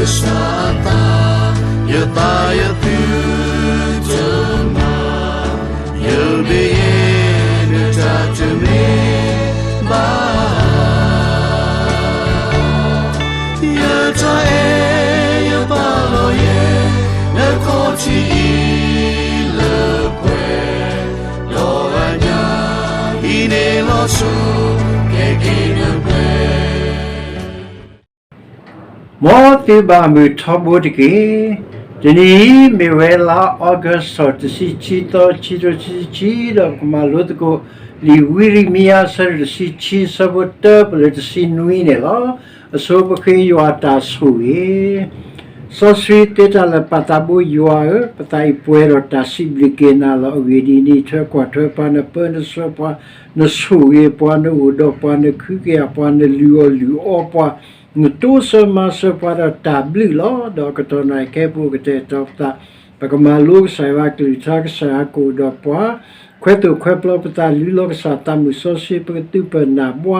ကစၢ်အသး, ယသးယသုတမၤ, ယဘၣ်ယဲၢ်နတၢ်တမ့ၢ်ဘၣ်. ယတၢ်အဲၣ်ယပာ်လီၤယဲၢ် နခီၣ်ထံးအံၤလၢပှဲၤ, ဒီးအညၣ်အံၤန့ၣ်လီၤဆိ ကဲက့ၤနပှဲၤ မ်သုဘၣ်မုာ်ထီဘိတက့ၢ်. တနံၤအံၤမ့ၢ်ဝဲလါ August တဆံခံသီ ခံကထိခံဆံခံ ဒီးပကမၤလိသကိး လံာ်ဝံယံးရမံယၤ အဆၢဒိၣ်တဆံခံ အဆၢဖိတၢ ပလၢတဆံနွံန့ၣ်လီၤ. အဆိပဃ့ယွၤအတၢ်ဆိၣ်ဂ့ၤ စီဆှံသ့တၢ်လၢာ်ပာ်သးဘိယွၤဧၢ, ပသးအံၤပှဲၤဒီးတၢ်စံးဘျုးက့ၤနၤလီၤ. အဂ့ၢ်ဒ်အံၤ, နထၢကွၢ်ထွဲပှၤ, နပၢနဆှၢပှၤ, နဆိၣ်ဂ့ၤပှၤ, နအိၣ်ဒီးပှၤ, နခုကယာ်ပှၤ, နလုၢ်အီၣ်လုၢ်အီပှၤ, နတိစၢၤမၤစၢၤပှၤဒီးတၢ်ဘျုးလီၤ. ဒီးအကတီၢ်နၣ်ရံၣ်ခဲအံၤ ပကတဲာ်ကတီၤပသး, ပကမၤလိကစၢ်ယွၤအကလုၢ်ကထါ, ကစၢ်ယွၤကအိၣ်ဒီးပှၤ, ခွဲသိၣ်ခွဲပျီပသး, လုၢ်လီၤကစၢ်သးမုၢ်စီဆှံ, ပကသုးပၢၢ်နၢ်ဘှါ,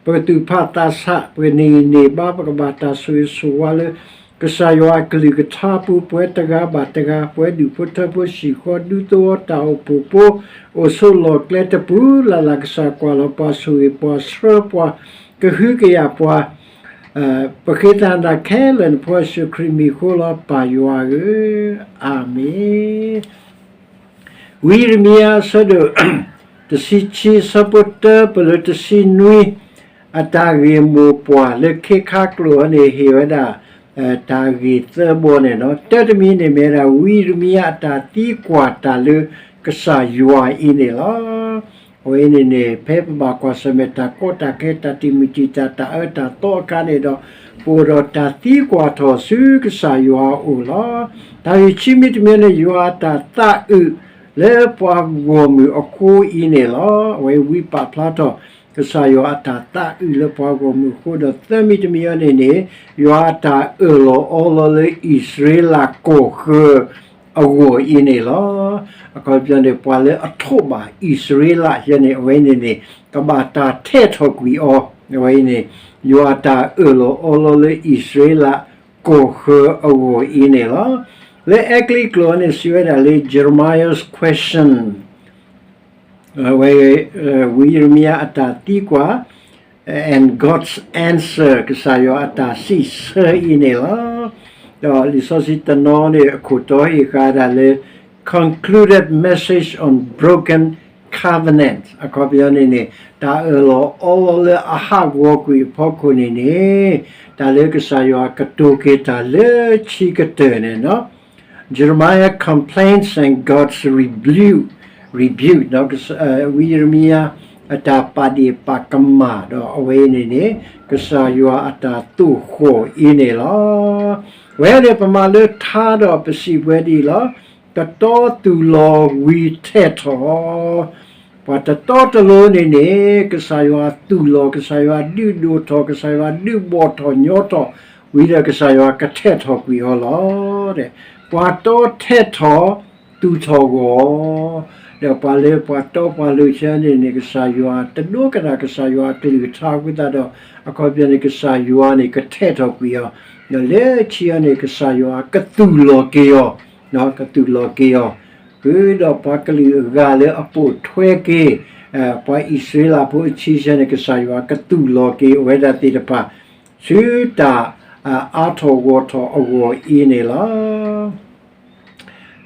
ပကသူၣ်ဖးသးဆး, ပကန့ၢ်ဂံၢ်န့ၢ်ဘါ, ပကဘၣ်တၢ်ဆိၣ်ဂ့ၤဆိၣ်ဝါလၢ ကစၢ်ယွၤအကလုၢ်ကထါအပူၤ, ပဝဲတဂၤဘၣ်တဂၤ, ပဝဲဒူၣ်ဖိထၢဖိ ဟံၣ်ဃီဒူသဝီ တၢ်အိၣ်ဖှိၣ်ဖိ, အိၣ်ဆိးလီၢ်ကျဲတပူၤလၢ်လၢ်, ကစၢ်ကွၢ်လီၤပှၤ, ဆိၣ်ဂ့ၤပှၤ, ဆှၢပှၤ, ကဟုကယာ်ပှၤ, ပဃ့တၢ်နၤခဲလၢာ် နဖိယ့ၣ်ၡူးခရံာ်မံၤအဃိလီၤ, ပၢ်ယွၤဧၢ, အၤမ့ၣ်. ဝံယံးရမံယၤ အဆၢဒိၣ်တဆံခံ အဆၢဖိတၢ ပလၢတဆံနွံ, အတၢ်ဂ့ၢ်မိၢ်ပှၢ်လၢခ့ခါကျိာ်အံၤန့ၣ် ဟ့ၣ်ဝဲဒၣ် တၢ်ဂ့ၢ်သၢဘီန့ၣ်လီၤ. တၢတမံၤန့ၣ်မ့ၢ်ဝဲဒၣ် ဝံယံးရမံယၤအတၢ်သံကွၢ်တၢ်လၢကစၢ်ယွၤအံၤန့ၣ်လီၤ. အဝဲအံၤန့ၣ်န့ၣ် ဖဲပဘၣ်ကွၢ်ဆၢၣ်မဲာ်တၢ်ကီတၢ်ခဲ တၢ်တံာ်မုၢ်တံာ်တာ် တၢ်အၢတၢ်သီအခါန့ၣ်ဒီး ပအိၣ်ဒီးတၢ်သံကွၢ်ထီၣ်ဆူကစၢ်ယွၤအအိၣ်လီၤ. တၢ်ဂ့ၢ်ခံမံၤတမံၤန့ၣ် ယွၤအတၢ်သးအုးလၢပှၤဂီၢ်မုၢ်အဃိအံၤန့ၣ်လီၤ. အဝဲဝံပာ်ဖျါထီၣ်ကစၢ်ယွၤအတၢ်သးအုးလၢပှၤဂီၢ်မုၢ်အဃိဒီး သၢမံၤတမံၤအံၤန့ၣ်န့ၣ် ယွၤအတၢ်အၢၣ်လီၤအီလီၤလၢအံၣ်စရ့လးကီၢ်ဃၢၤအဂီၢ်အံၤန့ၣ်လီၤ. အခီပညီန့ၣ် ပှၤလၢအထိးဘၣ်အံၣ်စရ့လးယဲန့ၣ် အဝဲန့ၣ်န့ၣ် ကဘၣ်တၢ်ထဲးထီၣ်ကွံာ်အီၤ, အဝဲအံၤန့ၣ် ယွၤအတၢ်အၢၣ်လီၤအီလီၤလၢအံၣ်စရ့လးကီၢ်ဃၢၤအဂီၢ်အံၤန့ၣ်လီၤ. လၢအဲကလံးကျိာ်န့ၣ် စံးဝဲဒၣ်လၢ Jeremiah's question အဝဲ ဝံယံးရမံယၤအတၢ်သံကွၢ် and God's answer ကစၢ်ယွၤအတၢ်စံးဆၢအံၤန့ၣ်လီၤ. ဒီးလံာ်စီဆှံတနီၤန့ၣ် အခိၣ်တီဟ့ၣ်ဃာ်ဒၣ်လၢ concluded message on broken covenant အခီပညီန့ၣ်န့ၣ် တၢ်အၢၣ်လီၤအီလီၤလၢအဟးဂီၤကွံာ်အဖီခိၣ်န့ၣ်န့ၣ် တၢ်လၢကစၢ်ယွၤကတိၤက့ၤတၢ်လၢခံကတၢၢ်န့ၣ် Jeremiah complains and God's rebuke, rebuke ဝံယံးရမံယၤအတၢ်ပာ်ဒ့ၣ်ပာ်ကမၣ်ဒီး အဝဲအံၤန့ၣ်န့ၣ် ကစၢ်ယွၤအတၢ်သိၣ်ဃီၣ်အံၤန့ၣ်လီၤ. ဝဲန့ၣ်ပမၤလၢထါဒီးပစံးပဝဲဒ်အံၤလီၤ. တတီသူၣ်လီၤဝံၤထဲးထီၣ် ပှၤတတီတလိၤန့ၣ်န့ၣ် ကစၢ်ယွၤသူၣ်လီၤ, ကစၢ်ယွၤဒုးဒိၣ်ထီၣ်, ကစၢ်ယွၤဒုးဘီၣ်ထီၣ်ညီထီၣ်, ဝံၤဒီးကစၢ်ယွၤကထဲးထီၣ်ကွံာ်အီၤလီၤ. ပှၤတီထဲးထီၣ်သူၣ်ထီၣ်ဂီၢ်, ဒီးပှၤလၢပှၤတီပှၤလိၤဆၢန့ၣ်န့ၣ် ကစၢ်ယွၤတဒိကနၣ် ကစၢ်ယွၤအကလုၢ်ကထါအဃိသတးဒီး အခီပညီန့ၣ် ကစၢ်ယွၤန့ၣ်ကထဲးထီၣ်ကွံာ်အီၤ, ဒီးလၢခံအံၤန့ၣ် ကစၢ်ယွၤကသူၣ်လီၤက့ၤအီၤ ကသူၣ်လီၤက့ၤအီၤ, ဃုာ်ဒီးပှၤကလုာ်အဂၤလၢအပိာ်ထွဲက့ၤ ပှၤအံၣ်စရ့လးဖိအဆံဆၢန့ၣ် ကစၢ်ယွၤကသူၣ်လီၤက့ၤအဝဲဒၣ်သ့ၣ်တဖၣ် ဆူတၢ်အါထီၣ်ဂီၢ်ထီၣ်အဂီၢ်အံၤန့ၣ်လီၤ.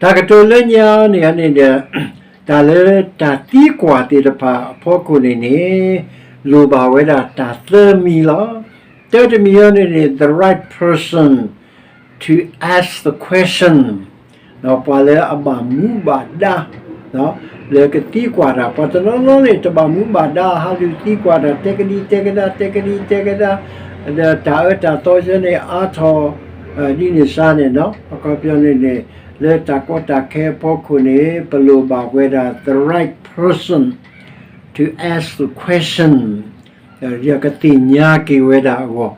တၢ်ကတိၤလၢညါန့ၣ်န့ၣ်ဒီး တၢ်လၢတၢ်သံကွၢ်သ့ၣ်တဖၣ်အဖီခိၣ်န့ၣ်န့ၣ် လိၣ်ဘၣ်ဝဲဒၣ်တၢ်သၢမံၤလီၤ. တၢတမံၤအံၤန့ၣ်န့ၣ် the right person to ask the question ဒီးပှၤလၢအဘၣ်မူဘၣ်ဒါ လၢကသံကွၢ်တၢ်, ပှၤတနီၤနီၤန့ၣ် တဘၣ်မူဘၣ်ဒါ ဟးလူၤသံကွၢ်တၢ် တဲကဒံတဲကဒါ တဲကဒံတဲကဒါ, ဒီးတၢ်အၢတၢ်သီဆၢန့ၣ် အါထီၣ် ဒ်န့ၣ်စါန့ၣ် အခီပညီန့ၣ်န့ၣ် လၢတၢ်ကီတၢ်ခဲအဖီခိၣ်န့ၣ် ပလိၣ်ဘၣ်ဝဲဒၣ် the right person to ask the question ယကသ့ၣ်ညါက့ၤဝဲဒၣ်အဂီၢ်,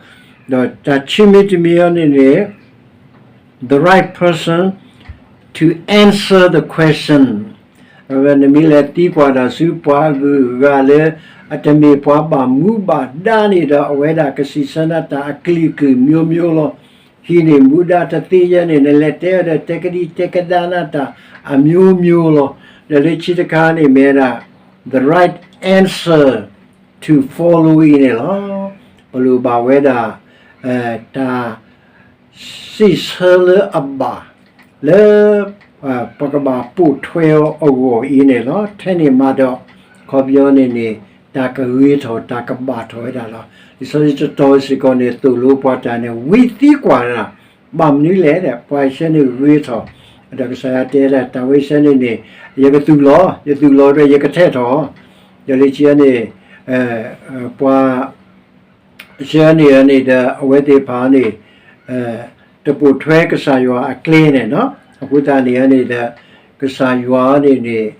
ဒီးတၢ်ခံမံၤတမံၤအံၤန့ၣ်န့ၣ် the right person to answer the question နမ့ၢ်လဲၤသံကွၢ်တၢ်ဆူပှၤအဂုၤအဂၤလၢ အတမ့ၢ်ပှၤဘၣ်မူဘၣ်ဒါန့ၣ်ဒီး အဝဲဒၣ်ကစံးဆၢနၤတၢ်အကလုာ်ကလုာ်မျိုးမျိုးလီၤ. ခံန့ၣ် မူဒါတသ့ယဲန့ၣ် နလဲၤတဲအီၤဒီး တဲကဒံတဲကဒါနၤတၢ် အမျိုးမျိုးလီၤ. ဒီးလၢခံတခါန့ၣ်မ့ၢ်ဝဲဒၣ် the right answer to following န့ၣ်လီၤ. ပလိၣ်ဘၣ်ဝဲဒၣ် တၢ် စံးဆၢလၢအဘၣ် လၢ ပကဘၣ်ပိာ်ထွဲအီၤအဂီၢ်အံၤန့ၣ်လီၤ. ထဲန့ၣ်မးဒီး အခီပညီန့ၣ်န့ၣ် တၢ်ကဂ့ၤထီၣ် တၢ်ကဘၣ်ထီၣ်ဝဲဒၣ်လီၤ. လံာ်စီဆှံတတီၤစ့ၢ်ကီးန့ၣ် သိၣ်လိပှၤတၢ်န့ၣ် ဝံသံကွၢ်တၢ် ဘၣ်မနုၤလဲၣ်ဒီး ပှၤဆၢန့ၣ်ဂ့ၤထီၣ်, ဒီးကစၢ်ယွၤတဲဒၣ် တၢ်ဝဲဆၢန့ၣ်န့ၣ် ယကသူၣ်လီၤ, ယသူၣ်လီၤဒီးယကထဲးထီၣ်, ဒီးလၢခံန့ၣ် ပှၤ ဆၢန့ၣ်န့ၣ်ဒီး အဝဲသ့ၣ်တဖၣ်န့ၣ် တပိာ်ထွဲကစၢ်ယွၤအကျဲန့ၣ်လီၤ. အဃိသတးန့ၣ်န့ၣ်ဒီး ကစၢ်ယွၤန့ၣ်န့ၣ်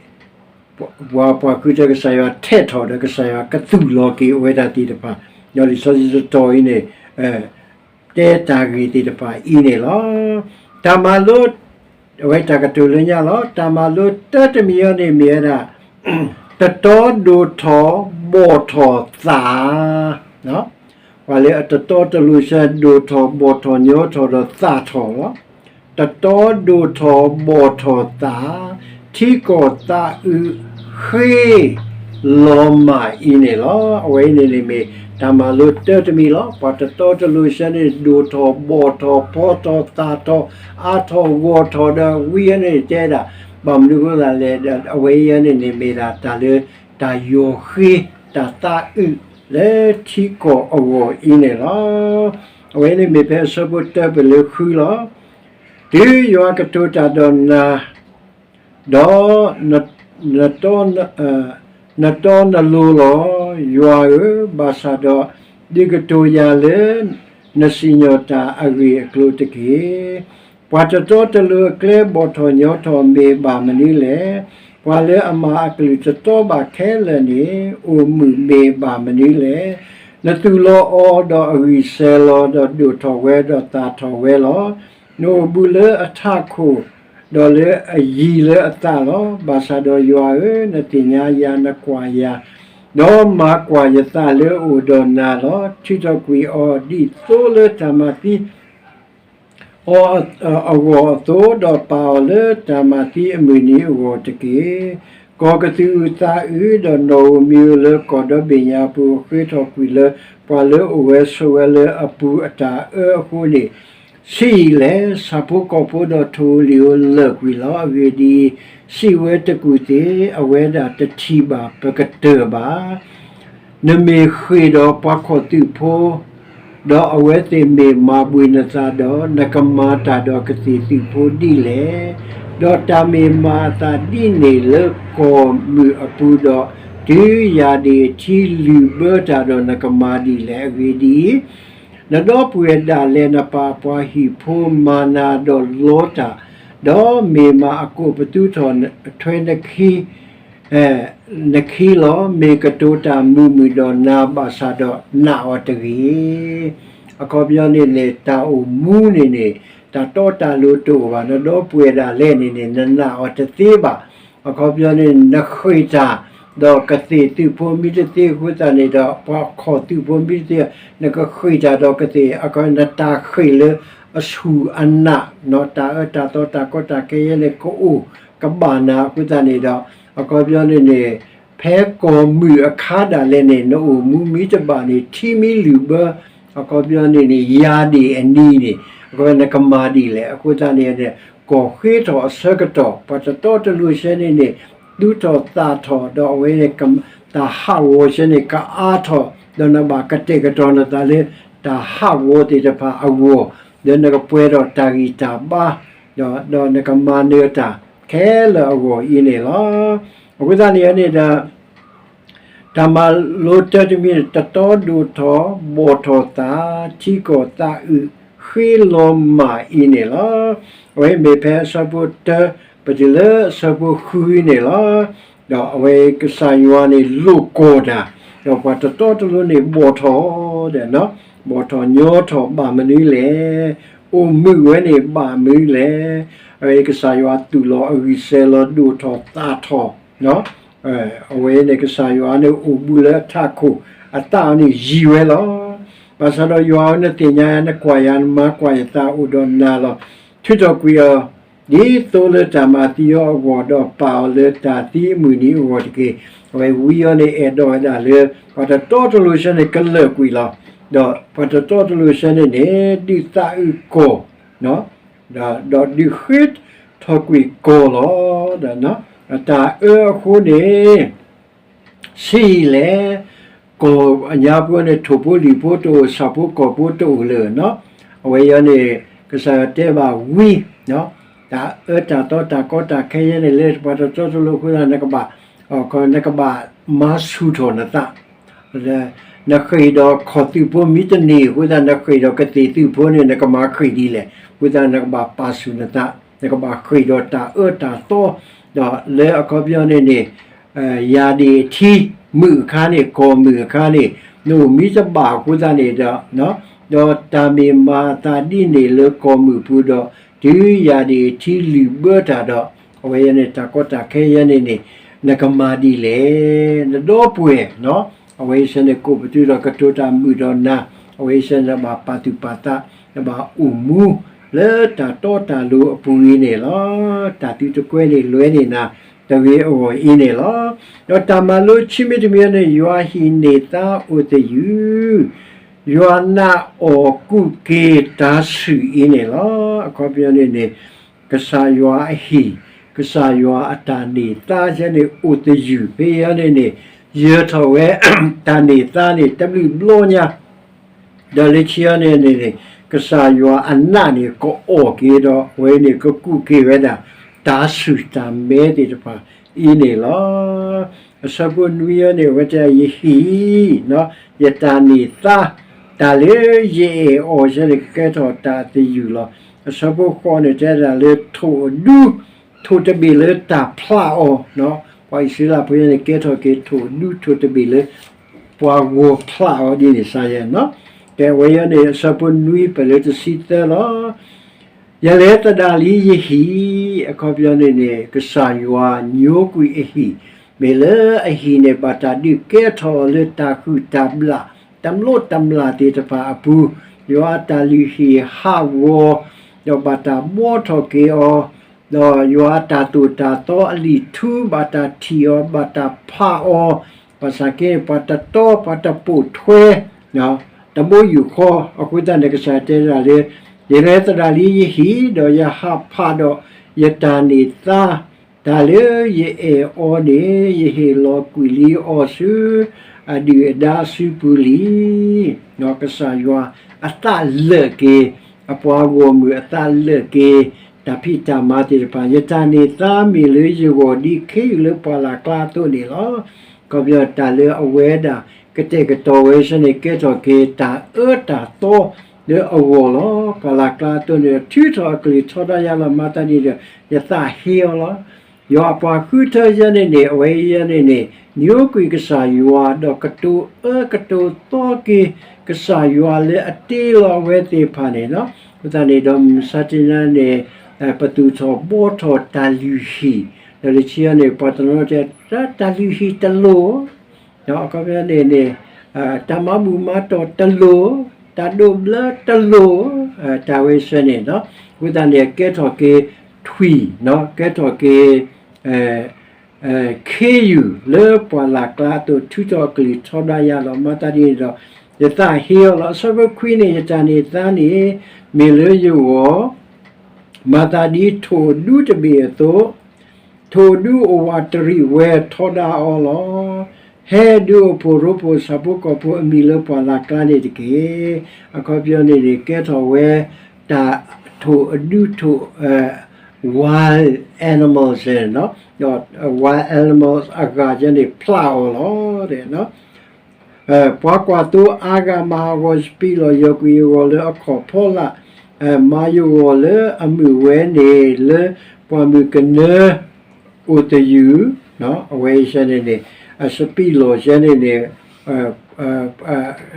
ပှၤ ပှၤဃုထၢကစၢ်ယွၤထဲးထီၣ်ဒီး ကစၢ်ယွၤကသူၣ်လီၤက့ၤအဝဲဒၣ်သ့ၣ်တဖၣ်, ဒီးလံာ်စီဆှံတတီၤအံၤန့ၣ် တဲတၢ်ဂ့ၢ်သ့ၣ်တဖၣ်အံၤန့ၣ်လီၤ. တၢ်မၤလိ အဝဲတၢ်ကတိၤလၢညါလီၤ. တၢ်မၤလိတၢတမံၤအံၤန့ၣ်မ့ၢ်ဝဲဒၣ် တတီဒိၣ်ထီၣ် ဘီၣ်ထီၣ်သၣ်, ပှၤလၢအတတီတလိၤဆၢ ဒိၣ်ထီၣ်ဘီၣ်ထီၣ်ညီထီၣ်ဒီးသၣ်ထီၣ်လီၤ. တတီဒိၣ်ထီၣ်ဘီၣ်ထီၣ်သၣ်, ထံကီၢ်သးအုးဃ့ လီၤမၢ်အံၤန့ၣ်လီၤ. အဝဲအံၤန့ၣ်န့ၣ်မ့ၢ် တၢ်မၤလိတၢတမံၤလီၤ. ပှၤတတီတလိၤဆၢန့ၣ် ဒိၣ်ထီၣ်ဘီၣ်ထီၣ်ဖီထီၣ်သၣ်ထီၣ် အါထီၣ်ဂီၢ်ထီၣ်ဒီး ဝံၤအံၤန့ၣ်တဲဒၣ် ဘၣ်မနုၤအဃိသတးလဲၣ်ဒီး အဝဲအံၤန့ၣ်န့ၣ်မ့ၢ်ဒၣ်တၢ်လၢ တၢ်ယီၤဃ့ တၢ်သးအုး လၢထံကီၢ်အဂီၢ်အံၤန့ၣ်လီၤ. အဝဲအံၤန့ၣ်မ့ၢ်ဖဲအဆၢဖိတၢပလၢဃုလီၤ. တုၤယွၤကတိၤတၢ်ဒီးနၤ ဒီး နတီနလိၤလီၤ. ယွၤဧၢ, ဘၣ်ဆၣ်ဒီး ဒုးကတိၤယၤလၢ နစံၣ်ညီၣ်တၢ်အဂ့ၢ်အကျိၤတက့ၢ်. ပှၤတတီတလိၤအကျဲ ဘီၣ်ထီၣ်ညီထီၣ်မ့ၢ်ဘၣ်မနုၤလဲၣ်. ပှၤလၢအမၤအကလုၢ်တတီဘၣ်ခဲလၢာ်န့ၣ် အိၣ်မုာ်မ့ၢ်ဘၣ်မနုၤလဲၣ်. နသူၣ်လီၤအီၤဒီးအဂံၢ်စဲၤလီၤ, ဒီးဒိၣ်ထီၣ်ဝဲဒီးသၣ်ထီၣ်ဝဲလီၤ. နအိၣ်ဘူးလၢအထးခိၣ်, ဒီးလၢအယံၤလၢအသၣ်လီၤ. ဘၣ်ဆၣ်ဒီးယွၤဧၢ, နသ့ၣ်ညါယၤ, နကွၢ်ယၤ, ဒီးမၤကွၢ်ယသးလၢအအိၣ်ဒီးနၤလီၤ. ထုးထီၣ်ကွံာ်အီၤဒ်သိလၢတၢ်မၤသံ အီၤအဂီၢ်အသိး, ဒီးပာ်အီၤလၢတၢ်မၤသံအမုၢ်နံၤအဂီၢ်တက့ၢ်. ကီၢ်ကသုၣ်အုးသးအုးဒီးနီၣ်ဧိၤမံၤဧိၤလၢကီၢ်ဒီဘ့ၣ်ညါအပူၤ ဃ့ထီၣ်ကွံာ်လၢ ပှၤလၢအအိၣ်ဝဲဆိးဝဲလၢအပူၤအတၢ်အၢအဃိန့ၣ်, ဆံးအံၤလဲၣ်, ဆၣ်ဖိကီၢ်ဖိဒီးထိၣ်ဧိၤလံၣ်ဧိၤလၢာ်ကွံာ်လီၤ. အဂ့ၢ်ဒ်အံၤ, စံးဝဲတကူၣ်သ့, အဝဲဒၣ်တထံၣ်ဘၣ်ပကတၢၢ်ဘၣ်. နမ့ၢ်ဃ့ၢ်ဒီးပှၤခီၣ်သုးဖိ, ဒီးအဝဲသ့ၣ်မ့ၢ်မၤဘှံးနသးဒီး, နကမၤတၢ်ဒီးကသ့ၣ်သုးဖိဒ်လဲၣ်. ဒီးတၢ်မ့ၢ်မၤအသးဒ်န့ၣ်လၢကီၢ်မုၢ်အပူၤဒီး, တုၤယၤဒ့ၣ်အထံလုၢ်ဘၢတၢ်ဒီး နကမၤဒ်လဲၣ်. အဂ့ၢ်ဒ်အံၤ, နဒီပုၢ်ဝဲၢ်ဒၣ်လဲာ် နပၢ်ပှၤဟံၣ်ဖိမၤနၤဒီးလီတၢ်, ဒီးမ့ၢ်မၤအကိာ်ပသူထီၣ်ထွဲနခံ နခံလီၤ. မ့ၢ်ကတိၤတၢ်မုာ်မုာ်ဒီးနၤဘၣ်ဆၣ်ဒီးနာ်အီၤတဂ့ၤ. အခီပညီန့ၣ်န့ၣ် တၢ်အိၣ်မူန့ၣ်န့ၣ် တၢ်တီတၢ်လိၤတအိၣ်ဘၣ်. နဒီပုၢ်ဝဲၢ်ဒၣ်လဲာ်န့ၣ်န့ၣ် နနာ်အီၤတသ့ဘၣ်. အခီပညီန့ၣ် နဃ့ၢ်တၢ် ဒီးကသ့ၣ်သုးဖိမ့ၢ်တသ့အဃိသတးန့ၣ်ဒီး ပှၤခီၣ်သုးဖိမ့ၢ်တသ့ နကဃ့ၢ်တၢ်ဒီးကသ့ၣ် အခီ နတၢ်ဃ့ၢ်လၢအဆူၣ်အနာ် တၢ်အၢတၢ်သီတၢ်ကီတၢ်ခဲယဲန့ၣ် ကအိၣ်ကဘၣ်နၤအဃိသတးန့ၣ်ဒီး အခီပညီန့ၣ်န့ၣ် ဖဲကီၢ်မုၢ်အခါဒၣ်လဲာ်န့ၣ် နအိၣ်မူမံတဘၣ်န့ၣ် ထံမံလုၢ်ဘၢ အခီပညီန့ၣ်န့ၣ် ယၤဒ့ၣ်အနံၤန့ၣ် အခီပညီနကမၤဒ်လဲၣ်. အဃိသတးန့ၣ်န့ၣ် ကီၢ်ဃ့ထီၣ်အဆၢကတီၢ် ပှၤတတီတလိၤဆၢန့ၣ်န့ၣ် သူထီၣ်သၣ်ထီၣ် ဒီးအဝဲန့ၣ် တၢ်ဟးဂီၤဆၢန့ၣ် ကအါထီၣ် ဒီးနဘၣ်ကတဲာ်ကတီၤနသးလၢ တၢ်ဟးဂီၤသ့ၣ်တဖၣ်အဂီၢ် ဒီးနကပှဲၤဒီးတၢ်ဂံၢ်တၢ်ဘါ ဒီးနကမၤနၢၤတၢ်ခဲလၢာ်အဂီၢ်အံၤန့ၣ်လီၤ. အဃိသတးန့ၣ်န့ၣ်ဒီး တၢ်မၤလိတၢတမံၤန့ၣ် တတီဒိၣ်ထီၣ် ဘီၣ်ထီၣ်သၣ် ထံကီၢ်သးအုး ဃ့လီၤမၢ်အံၤန့ၣ်လီၤ. အဝဲမ့ၢ်ဖဲအဆၢဖိတၢ ပတုၤလၢအဆၢဖိဃုန့ၣ်လီၤ. ဒီးအဝဲကစၢ်ယွၤန့ၣ်လိာ်ကွီၢ်တၢ် ဒီးပှၤတတီတလိၤန့ၣ်ဘီၣ်ထီၣ်ဒီး ဘီၣ်ထီၣ်ညီထီၣ်ဘၣ်မနုၤလဲၣ်. အိၣ်မုာ်ဝဲန့ၣ်ဘၣ်မနုၤလဲၣ်. အဝဲကစၢ်ယွၤသူၣ်လီၤအဂံၢ်စဲၤလီၤ ဒိၣ်ထီၣ်သၣ်ထီၣ် အဝဲန့ၣ်ကစၢ်ယွၤန့ၣ်အိၣ်ဘူးလၢအထးခိၣ် အသၣ်န့ၣ်ယံၤဝဲလီၤ. ဘၣ်ဆၣ်ဒီးယွၤဧၢ, နသ့ၣ်ညါယၤ, နကွၢ်ယၤ, နမၤကွၢ်ယသးအိၣ်ဒီးနၤလီၤ. ထုးထီၣ်ကွံာ်အီၤ ဒ်သိးလၢတၢ်မၤသံအီၤအဂီၢ်, ဒီးပာ်အီၤလၢတၢ်သံအမုၢ်နံၤအဂီၢ်တက့ၢ်. အဝဲဝံအီၤန့ၣ် အဲၣ်ဒိးဝဲဒၣ်လၢ ပှၤတတီတလိၤဆၢန့ၣ် ကလၢာ်ကွံာ်လီၤ. ဒီးပှၤတတီတလိၤဆၢန့ၣ်န့ၣ် ဒုးသးအုးကီၢ် ဒီးဒုးဃ့ထီၣ်ကွံာ်ကီၢ်လီၤ. တၢ်အၢအဃိန့ၣ် ဆံးယံာ်လဲၣ်, ကီၢ်အညါပူၤန့ၣ် ထိၣ်ဖိလံၣ်ဖိတအိၣ်, ဆၣ်ဖိကီၢ်ဖိတအိၣ်လၢၤနီၤ. အဝဲအံၤန့ၣ် ကစၢ်ယွၤတဲဘၣ်ဝံ, တၢ်အၢတၢ်သီတၢ်ကီတၢ်ခဲယဲန့ၣ် လၢပှၤတတီတလိၤအဃိသတး နကဘၣ်, နကဘၣ်မၤဆူၣ်ထီၣ်နသး နဃ့ၢ်ဒီးခီၣ်သုးဖိမ့ၢ်တန့ၢ်အဃိသတး နဃ့ၢ်ဒီးကသ့ၣ်သုးဖိန့ၣ် နကမၤဃ့ၢ်ဒ်လဲၣ်. အဃိသတး နကဘၣ်ပာ်ဆူၣ်နသး, နကဘၣ်ဃ့ၢ်ဒီးတၢ်အၢတၢ်သီ, ဒီးလၢအခီပညီန့ၣ်န့ၣ် ယၢ်ဒ့ၣ်အထံမုၢ်အခါန့ၣ်, ကီၢ်မုၢ်အခါန့ၣ်, နအိၣ်မံတဘၣ်အဃိသတးန့ၣ်ဒီး, ဒီးတၢ်မ့ၢ်မၤအသးဒ်န့ၣ်လၢကီၢ်မုၢ်ပူၤဒီး, တုၤယၢ်ဒ့ၣ်အထံလုၢ်ဘၢတၢ်ဒီး, အဝဲအံၤန့ၣ် တၢ်ကီတၢ်ခဲယဲန့ၣ်န့ၣ် နကမၤဒ်လဲၣ်. နဒီပုၢ်ဝဲၢ်, အဝဲအံၤစ့ၢ်န့ၣ် ကိးပသူဒီးကတိၤတၢ်မုာ်ဒီးနၤ, အဝဲအံၤစ့ၢ်န့ၣ် နဘၣ်ပာ်သူၣ်ပာ်သး, နဘၣ်အိၣ်မူ လၢတၢ်တီတၢ်လိၤအပူၤအံၤန့ၣ်လီၤ. တၢ်သုတကွဲန့ၣ် လွဲန့ၢ်နၤတဂ့ၤအဂီၢ်အံၤန့ၣ်လီၤ. ဒီးတၢ်မၤလိခံမံၤတမံၤန့ၣ် ယွၤဟံၣ်န့ၢ်သါအိၣ်သယုၢ်, ယွၤနာ်အီၤကူၣ်က့ၤတၢ်ဆူၣ်အံၤန့ၣ်လီၤ. အခီပညီန့ၣ်န့ၣ် ကစၢ်ယွၤအဟံၣ်, ကစၢ်ယွၤအတၢ်န့ၢ်သါယဲန့ၣ် အိၣ်သယုၢ်ဖဲအံၤန့ၣ်န့ၣ်, ယၢၤထီၣ်ဝဲ တၢ်န့ၢ်သါန့ၣ် တဘျုးဘျီညါ ဒီးလၢခံန့ၣ်န့ၣ် ကစၢ်ယွၤအနာ်န့ၣ် ကအီၣ်က့ၤဒီး အဝဲန့ၣ် ကကူၣ်က့ၤဝဲဒၣ် တၢ်ဆူၣ်တၢ်မဲသ့ၣ်တဖၣ်အံၤန့ၣ်လီၤ. အဆၢဖိနွံအံၤန့ၣ် အဝဲတဲ ယဟံၣ်, ယတၢ်န့ၢ်သါ, တၢ်လၢယအဲၣ်အီၤယဲန့ၣ် ကကဲထီၣ်တၢ်သယုၢ်လီၤ. အဆၢဖိဃိးန့ၣ် တဲဒၣ်လၢထိၣ်အဒူ ထိၣ်တဘ့ၣ်လၢတၢ်ဖျးအီၤ, ပှၤအံၣ်စရ့လးဖိယဲန့ၣ် ကဲထီၣ်က့ၤထိၣ်အဒူ ထိၣ်တဘ့ၣ်လၢ ပှၤဂီၤဖျးအီၤဒ်န့ၣ်စ့ၢ်ကီး, ကဲဝဲယဲန့ၣ် အဆၢဖိနွံ ပလၢတဆံသၢလီၤ. ယလဲၤသဒၣ်လံယဟံၣ်, အခီပညီန့ၣ်န့ၣ် ကစၢ်ယွၤညိကွံာ်အဟံၣ်, မ့ၢ်လၢအဟံၣ်န့ၣ် ဘၣ်တၢ်ဒုးကဲထီၣ်အီၤလၢတၢ်ဟုၣ်တၢ်ဘျၣ် တမျိးတမျာ်သ့ၣ်တဖၣ်အပူၤ, ယွၤအတၢ်လုၢ်ဟံၣ်ဟးဂီၤ, ဒီးဘၣ်တၢ်ဘှီထီၣ်က့ၤအီၤ, ဒီးယွၤအတၢ်သိၣ်တၢ်သီအလံာ်ထူ ဘၣ်တၢ်ထံၣ်အီၤ ဘၣ်တၢ်ဖးအီၤ, ဘၣ်ဆၣ်က့ ပှၤတတီပှၤတပိာ်ထွဲ တဘိယူၢ်ဃီ, အဃိသတးန့ၣ် ကစၢ်တဲဒၣ်လၢ ယလဲၤသဒၣ်လံယဟံၣ် ဒီးယဟးဖးဒီးယတၢ်န့ၢ်သါ, တၢ်လၢယအဲၣ်အီၤန့ၣ် ယဟ့ၣ်လီၤကွံာ်လံအီၤဆူ အဒုၣ်အဒါအစုပူၤလံ. ကစၢ်ယွၤအသးလၢာ်က့ၤ အပှၤဂီၢ်မုၢ်အသးလၢာ်က့ၤ တၢ်ဖံးတၢ်မၤသ့ၣ်တဖၣ်, ယတၢ်န့ၢ်သါမ့ၢ်လၢယဂီၢ်ဒ်ခ့ယုၢ်လၢပှၢ်လၢ်ကျါအသိးန့ၣ်လီၤ. အခီပညီတၢ်လၢအဝဲဒၣ်ကတဲာ်ကတီၤဝဲဆၢန့ၣ် ကဲထီၣ်က့ၤတၢ်အၢတၢ်သီလၢအဂီၢ်လီၤ. ပှၢ်လၢ်ကျါအသိးန့ၣ် ထုးထီၣ်အကလုၢ်ထီဒါယၤလီၤ. မၤသးဒ်န့ၣ်ဒီး ယသးဟ့အီၤလီၤ. ယွၤအပှၤဃုထၢယဲန့ၣ်န့ၣ် အဝဲယဲန့ၣ်န့ၣ် ညိကွံာ်ကစၢ်ယွၤ ဒီးကတိၤအၢကတိၤသီက့ၤကစၢ်ယွၤလၢအတ့လီၤအဝဲသ့ၣ်တဖၣ်န့ၣ်လီၤ. အဃိသတးန့ၣ်ဒီး မုၢ်မဆါတနံၤအံၤန့ၣ် ပသူၣ်ထီၣ်ဘှီထီၣ်တၢ်လုၢ်ဟံၣ်, ဒီးလၢခံန့ၣ် ပှၤတနီၤတဲ တၢ်လုၢ်ဟံၣ်တလိၣ် အခီပညီန့ၣ်န့ၣ် တၢ်မၤဘူၣ်မၤတီၢ်တလိၣ်, တၢ်ဒိးဘျၢတလိၣ်, တၢ်ဝဲဆၢန့ၣ်, အဃိသတးန့ၣ် ကဲထီၣ်က့ၤထွံၣ်, ကဲထီၣ်က့ၤ ခ့ယုၢ်လၢပှၢ်လၢ်ကျါအသိး ထုးထီၣ်အကလုၢ်ထီဒါယၤလီၤ. မၤသးဒ်န့ၣ်ဒီး ယသးဟ့အီၤလီၤ. အဆၢဖိခွံန့ၣ် ယတၢ်န့ၢ်သါန့ၣ် မ့ၢ်လၢယဂီၢ် မၤသးဒ်ထိၣ်အဒူတဘ့ၣ်အသိး, ထိၣ်အဒူအိၣ်ဝးတရံးဝဲထီဒါအီၤလီၤ. ဟဲဒုးအိၣ်ဖှိၣ်ရိဖှိၣ်ဆၣ်ဖိကီၢ်ဖိအမံၤလၢပှၢ်လၢ်ကျါန့ၣ်တက့ၢ်. အခီပညီန့ၣ်န့ၣ် ကဲထီၣ်ဝဲ တၢ်ထိၣ်အဒူထိၣ် wild animals ဒီး wild animals အဂၤယဲန့ၣ် ဖျးအီၤလီၤ. ပှၤကွၢ်သိအါဂၤမၤဟးဂီၤစပံးလီၢ် ယီၤကွံာ်ယဂီၢ်လၢအခီၣ်ဖီလာ်, မၤယဂီၢ်လၢအမုာ်ဝဲန့ၣ် လၢပှၢ်မုၢ်ကနၢအိၣ်သယုၢ်, အဝဲယဲန့ၣ်န့ၣ် အစပံးလီၢ်ယဲန့ၣ်န့ၣ်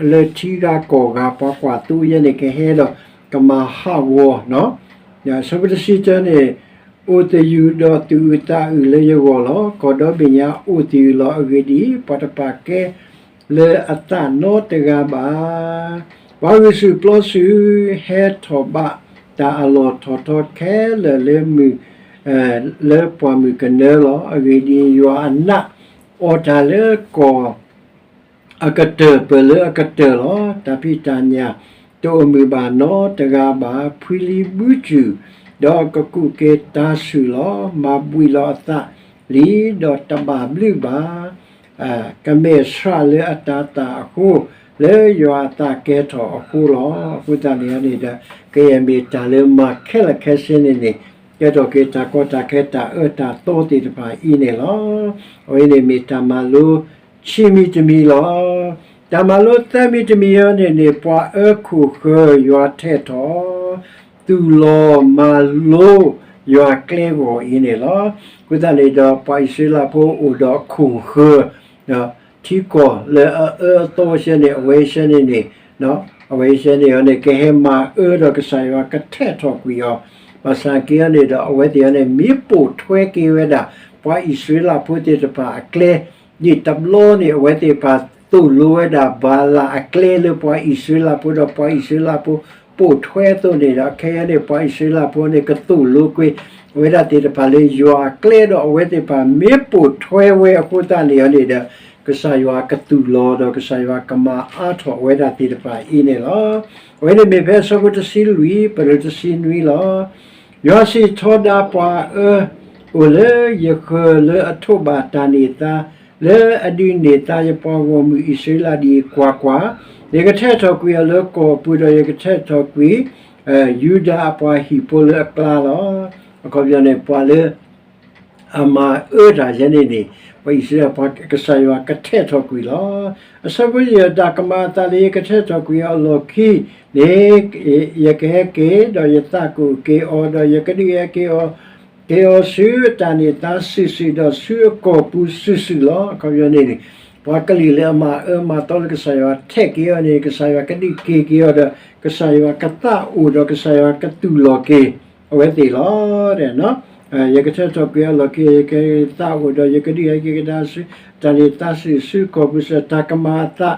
လၢထံဂၤကီၢ်ဂၤ ပှၤကွၢ်သိယဲန့ၣ် ကဟဲဒီးကမၤဟးဂီၤ ဆၢဖိတဆံတၢန့ၣ်, အိၣ်သယုၢ်ဒီးသူၣ်အုးသးအုးလၢယဂီၢ်လီၤ. ကီၢ်ဒီဘ့ၣ်ညါအိၣ်သယုၢ်လီၤ. အဂ့ၢ်ဒ်အံၤ, ပှၤတပာ်ကဲလၢအသးနီတဂၤဘၣ်. ပှၤဂုာ်ဆူၣ်ပျီဆူၣ် ဟဲထီၣ်ဘၣ်တၢ်အလီၢ်ထီၣ်ထီခဲလၢာ်လၢမုၢ်, လၢပှၢ်မုၢ်ကနၢလီၤ. အဂ့ၢ်ဒ်အံၤ, ယွၤအနးအီၣ်တၢ်လၢကီၢ် အကတၢၢ်ပၢၢ်လၢအကတၢၢ်လီၤ. တၢ်ဖံးတၢ်ညၣ်တအိၣ်မုာ်ဘၣ်နီတဂၤဘၣ်. ဖှံလံၤဘုစူၣ်, ဒီးကကူးက့ၤတၢ်ဆူၣ်လီၤ. မၤဘှံးလီၤအသးလံ, ဒီးတဘၣ်ဘျုးဘၣ်. ကမဲာ်ဆှးလၢအတၤသၣ်အဃိ, လၢယွၤအသးကဲထီၣ်အဃိလီၤ. အဃိသတးန့ၣ်န့ၣ်ဒီး ကယဲၢ်မ့ၢ်တၢ်လၢမၤခဲလၢာ်ခဲဆ့န့ၣ်န့ၣ် ကဲထီၣ်က့ၤတၢ်ကီတၢ်ခဲတၢ်အၢတၢ်သီသ့ၣ်တဖၣ်အံၤန့ၣ်လီၤ. အဝဲန့ၣ်မ့ၢ်တၢ်မၤလိခံမံၤတမံၤလီၤ. တၢ်မၤလိသၢမံၤတမံၤအံၤန့ၣ်န့ၣ် ပှၤအၢခိၣ်ဃၢၤယွၤထဲးထီၣ် သူၣ်လီၤမၤလိယွၤကျဲဂီၢ်အံၤန့ၣ်လီၤ. အဃိသတးန့ၣ်ဒီး ပှၤအံၣ်စရ့လးဖိအိၣ်ဒီးအခိၣ်ဃၢၤ ထံကီၢ်လၢအအၢအသီဆဲန့ၣ် အဝဲဆဲန့ၣ်န့ၣ်, အဝဲဆဲန့ၣ်အီၤန့ၣ် ကဟဲမၤအၢဒီးကစၢ်ယွၤကထဲးထီၣ်ကွံာ်အီၤ, ဘၣ်ဆၣ်က့အီၤန့ၣ်ဒီး အဝဲသ့ၣ်အီၤန့ၣ် မ့ၢ်ပိာ်ထွဲက့ၤဝဲဒၣ် ပှၤအံၣ်စရ့လးဖိသ့ၣ်တဖၣ်အကျဲ, ဒ်တဘျီန့ၣ် အဝဲသ့ၣ်တဖၣ်သိၣ်လိဝဲဒၣ်ဘၤလးအကျဲလၢပှၤအံၣ်စရ့လးဖိဒီး ပှၤအံၣ်စရ့လးဖိပိာ်ထွဲအသိးန့ၣ်ဒီး ခဲအံၤန့ၣ် ပှၤအံၣ်စရ့လးဖိန့ၣ် ကသိၣ်လိကွံာ်ဝဲဒၣ်သ့ၣ်တဖၣ်လၢယွၤအကျဲဒီး အဝဲသ့ၣ်တဖၣ်မ့ၢ်ပိာ်ထွဲဝဲအဃိသတးန့ၣ်အီၤန့ၣ်ဒီး ကစၢ်ယွၤကသူၣ်လီၤဒီးကစၢ်ယွၤကမၤအါထီၣ်ဝဲဒၣ်သ့ၣ်တဖၣ်အံၤန့ၣ်လီၤ. အဝဲန့ၣ်မ့ၢ်ဖဲအဆၢဖိတဆံလွံၢ် ပလၢတဆံနွံလီၤ. ယွၤစံးထီဒါပှၤအၢ, အိၣ်လၢယဃၢၤလၢအထိးဘၣ်တၢ်န့ၢ်သါ, လၢအဒုးန့ၢ်သါယပှၤဂီၢ်မုၢ်အံၣ်စရ့လးဒ်အံၤ, ကွၢ်ကွၢ်, ယကထဲးထီၣ်ကွံာ်အီၤလၢကီၢ်ပူၤဒီး ယကထဲးထီၣ်ကွံာ် ယူဒၤအပှၤဟံၣ်ဖိလၢအကျါလီၤ. အခီပညီန့ၣ် ပှၤလၢ အမၤအၢတၢ်ယဲန့ၣ်န့ၣ် ပှၤအံၣ်စရ့လးပှၤကစၢ်ယွၤကထဲးထီၣ်ကွံာ်လီၤ. အဆၢဖိယဲၢ် တၢ်ကမၤအသးလၢယကထဲးထီၣ်ကွံာ်အီၤအလီၢ်ခံန့ၣ် ယကဟဲက့ၤ ဒီးယသးကအိၣ်က့ၤအီၤ, ဒီးယကဒုးဟဲက့ၤအီၤ, က့ၤအီၤဆူတၢ်န့ၢ်သါစုာ်စုာ် ဒီးဆူအကီၢ်ပူၤစုာ်စုာ်လီၤ. အခီပညီန့ၣ်န့ၣ် ပှၤကလုာ်လၢအမၤအၢမၤသီလၢကစၢ်ယွၤထဲးက့ၤအီၤန့ၣ် ကစၢ်ယွၤကဒုးက့ၤက့ၤအီၤဒီး ကစၢ်ယွၤကသးအိၣ်ဒီးကစၢ်ယွၤကသူၣ်လီၤက့ၤ အဝဲသ့ၣ်လီၤ. ယကထဲးထီၣ်ကွံာ်အလီၢ်ခံ ယကသးအိၣ်ဒီး ယကဒုးဟဲက့ၤကဒါဆူ တၢ်န့ၢ်သါစုာ်စုာ် ကီၢ်ပူၤစုာ် တၢ်ကမၤအသး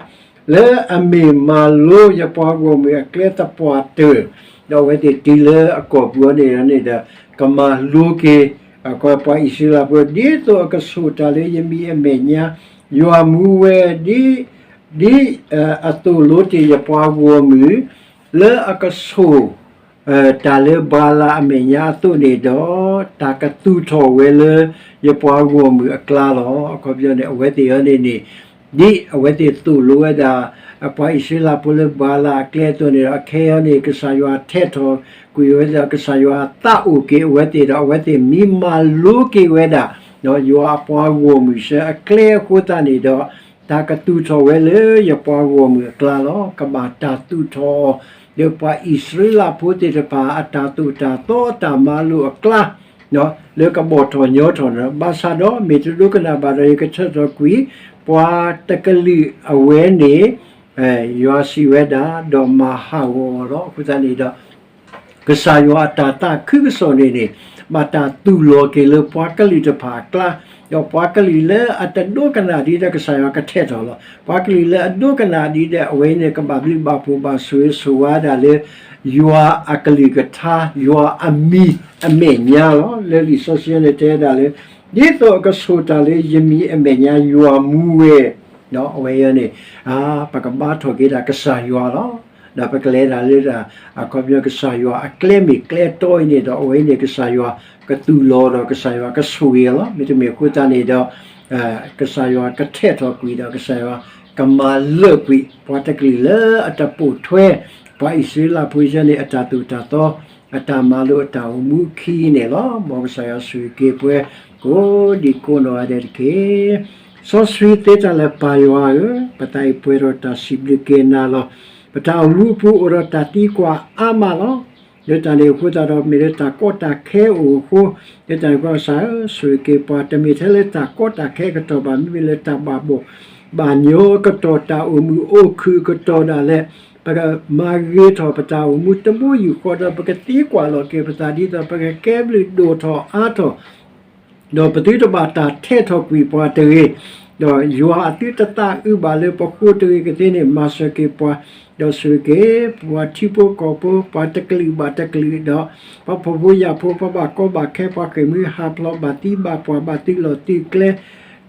လၢအမ့ၢ်မၤလိယပှၤဂီၢ်မုၢ်အကျဲသပှၢ်တၢၢ်, ဒီးအဝဲသ့ၣ်တုၤလၢအကီၢ်ပူၤအီၤန့ၣ်န့ၣ်ဒီး ကမၤလိက့ၤ ပှၤအံၣ်စရ့လးဖိ ဒ်သိးအကဆိၣ်တၢ်လၢယမံၤအမဲာ်ညါ ယွၤမူဝဲ ဒ် ဒ်အသိၣ်လိတ့ၢ်ယပှၤဂီၢ်မုၢ် လၢအကဆိၣ် တၢ်လၢဘၤလးအမဲာ်ညါအသိးန့ၣ်ဒီး တၢ်ကသူၣ်ထီၣ်ဝဲလၢယပှၤဂီၢ်မုၢ်အကျါလီၤ. အခီပညီန့ၣ် အဝဲသ့ၣ်အီၤန့ၣ်န့ၣ် ဒ်အဝဲသ့ၣ်သိၣ်လိဝဲဒၣ် ပှၤအံၣ်စရ့လးဖိလၢဘၤလးအကျဲအသိးန့ၣ်ဒီး အခဲအံၤန့ၣ် ကစၢ်ယွၤထဲးထီၣ်ကွံာ်ဝဲဒၣ် ကစၢ်ယွၤသးအိၣ်က့ၤအဝဲသ့ၣ်ဒီး အဝဲသ့ၣ်မ့ၢ်မၤလိက့ၤဝဲဒၣ် ယွၤအပှၤဂီၢ်မုၢ်ဆၢအကျဲအဃိသတးန့ၣ်ဒီး တၢ်ကသူၣ်ထီၣ်ဝဲလၢယပှၤဂီၢ်မုၢ်အကျါလီၤ. ကဘၣ်တၢ်သူၣ်ထီၣ်အီၤ လၢပှၤအံၣ်စရ့လးဖိသ့ၣ်တဖၣ်အတၢ်သိၣ်တၢ်သီအတၢ်မၤလိာ်အကျါ လၢကဘီၣ်ထီၣ်ညီထီၣ်န့ၣ်လီၤ. ဘၣ်ဆၣ်ဒီး မ့ၢ်တဒိကနၣ်ဘၣ်ဒီး ယကထဲးထီၣ်ကွံာ် ပှၤတကလုာ်အဝဲန့ၣ် ယွၤစံးဝဲဒၣ် ဒီးမၤဟးဂီၤအီၤလီၤ. အဃိသတးန့ၣ်ဒီး ကစၢ်ယွၤအတၢ်သးခုကစီၣ်န့ၣ်န့ၣ် ဘၣ်တၢ်သူၣ်လီၤက့ၤလၢပှၤကလုာ်တဖၣ်အကျါ, ဒီးပှၤကလုာ်လၢအတဒိကနၣ်ဒ်ဒီး ကစၢ်ယွၤကထဲးထီၣ်လီၤ. ပှၤကလုာ်လၢအဒိကနၣ်ဒ်ဒီး အဝဲန့ၣ်ကဘၣ်ဘျုးဘၣ်ဖှိၣ်ဘၣ်ဆိၣ်ဂ့ၤဆိၣ်ဝါဒၣ်လၢ ယွၤအကလုၢ်ကထါ ယွၤအမံၤအမဲာ်ညါလီၤ. လၢလံာ်စီဆှံန့ၣ်တဲဒၣ်လၢ ဒ်သိးအကဆိၣ်တၢ်လၢယမံၤအမဲာ်ညါ ယွၤမူဝဲ အဝဲန့ၣ် ပကဘါထီၣ်က့ၤဒၣ်ကစၢ်ယွၤလီၤ. ဒီးပကလဲၤဒၣ်လၢဒၣ် အခီပညီကစၢ်ယွၤအကျဲမ့ၢ်ကျဲတီအံၤန့ၣ်ဒီး အဝဲအံၤန့ၣ် ကစၢ်ယွၤကသူၣ်လီၤဒီးကစၢ်ယွၤကဆိၣ်ဂ့ၤလီၤ. မ့တမ့ၢ်အဃိသတးန့ၣ်ဒီး ကစၢ်ယွၤကထဲးထီၣ်ကွံာ်ဒီးကစၢ်ယွၤကမၤလၢာ်ကွံာ် ပှၤတကလုာ်လၢအတပိာ်ထွဲ ပှၤအံၣ်စရ့လးဖိယဲန့ၣ် အတၢ်သိၣ်တၢ်သီ အတၢ်မၤလိာ်အတၢ်အိၣ်မူခံန့ၣ်လီၤ. မ်ကစၢ်ယွၤဆိၣ်ဂ့ၤက့ၤပှၤကိးဒံကိးနီၢ်ဂၤဒဲးတက့ၢ်. စီဆှံသ့တၢ်လၢပၢ်ယွၤဧၢ, ပသးအံၤပှဲၤဒီးတၢ်စံးဘျုးက့ၤနၤလီၤ. ပတၢ်အိၣ်မူအပူၤအိၣ်ဒီးတၢ်သံကွၢ်အါမးလီၤ. လၢတၢ်န့ၣ်အဃိသတးဒီး မ့ၢ်လၢတၢ်ကီတၢ်ခဲအိၣ်အဃိ, လၢတၢ်န့ၣ်အဃိကစၢ်ဧၢ, ဆိၣ်ဂ့ၤက့ၤပှၤ တမ့ၢ်ထဲလၢတၢ်ကီတၢ်ခဲအကတီၢ်ဘၣ်, မ့မ့ၢ်လၢတၢ်ဘၣ်ဘီၣ်ဘၣ်ညီအကတီၢ်, တၢ်အိၣ်မုာ်အိၣ်ခုၣ်အကတီၢ်ဒၣ်လဲာ် ပကမၤဂ့ၤထီၣ်ပတၢ်အိၣ်မူတဘိယူၢ်ဃီဒီး ပကသံကွၢ်လီၤက့ၤပသးဒ်သိး ပကကဲဘျုးဒိၣ်ထီၣ်အါထီၣ် ဒီးပသုတဘၣ်တၢ်ထဲးထီၣ်ကွံာ်ပှၤတဂ့ၤ, ဒီးယွၤအသုတသးအုးဘၣ်လၢပဃိတဂ့ၤကသ့န့ၣ် မၤစၢၤက့ၤပှၤ, ဒီးဆိၣ်ဂ့ၤက့ၤ ပှၤထံဖိကီၢ်ဖိ ပှၤတကလုာ်ဘၣ်တကလုာ်, ဒီးပှၤဖှီၣ်ဖိယာ်ဖိ ပှၤဘၣ်ကီဘၣ်ခဲ ပှၤဃ့ၢ်မှံဟးဖျိး ဘၣ်သံဘၣ်ပှၢ် ဘၣ်သုးလီၢ်သုးကျဲ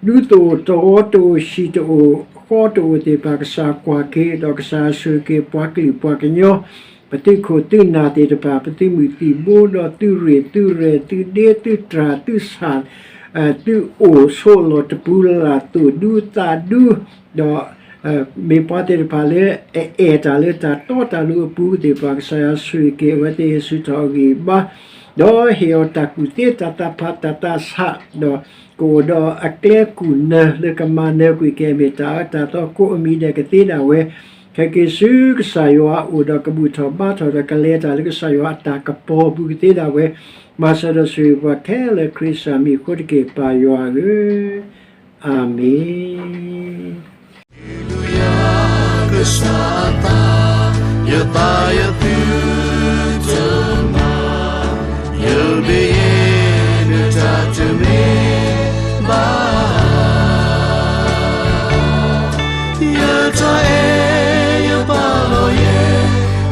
ဒူသဝီတဝီတအိၣ် ဟံၣ်တအိၣ် ဃီတအိၣ်သ့ၣ်တဖၣ် ကစၢ်ကွၢ်က့ၤ ဒီးကစၢ်ဆိၣ်ဂ့ၤက့ၤပှၤကလုာ်ပှၤကညီ ပသုးခိၣ်သုးနၢ်သ့ၣ်တဖၣ် ပသုးမုၢ်သံၣ်ဘိ ဒီးသုးရ့ၣ်သုးရဲၣ် သုးဒ့သုးတြၢ်သုးဆၣ် သုးအိၣ်ဆိးလီၤတပူၤလၢ်လၢ် သိၣ်ဒူသးဒူ ဒီး မ့ၢ်ပှၤသ့ၣ်တဖၣ်လၢအအဲၣ်တၢ်လၢတၢ်တီတၢ်လိၤအပူၤသ့ၣ်တဖၣ် ကစၢ်ယွၤဆိၣ်ဂ့ၤက့ၤအဝဲသ့ၣ် ဟ့ၣ်ဆူၣ်ထီၣ်အဂံၢ်အဘါ ဒီးဟ့ၣ်အီၤတၢ်ကူၣ်သ့တၢ်သးဖးတၢ်သးဆး ဒီးကအိၣ်ဒီးအကျဲကူၣ်နၢၤလၢကမၤနၢၤကွံာ်က့ၤအမ့ၢ်တၢ်အၢတၢ်သီကိးအမံၤဒဲးကသ့ဒၣ်ဝဲ ခဲက့ၤဆူကစၢ်ယွၤအအိၣ်ဒီးကဘူၣ်ထီၣ်ဘါထီၣ်ဒီးကလဲၤတၢ်လၢကစၢ်ယွၤအတၢ်ကပီၤအပူၤကသ့ဒၣ်ဝဲ မၤစၢၤဒီးဆိၣ်ဂ့ၤပှၤခဲလၢာ်ခရံာ်စၢ်မံၤအဃိတက့ၢ် ပၢ်ယွၤဧၢ, အၤမ့ၣ်. ကစၢ်အသး ယသးယသုတမၤ ယမ့ၢ်ယဲ နတၢ်တမ့ၢ်ဘၣ် ယတၢ်အဲၣ်ယပာ်လီၤယဲ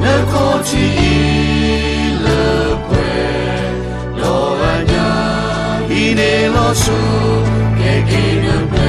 နခီၣ်ထံးအံၤလၢပှဲၤ ဒီးအညၣ် ဟံးန့ၢ်လီၤစိၤ ကဲက့ၤနပှဲၤ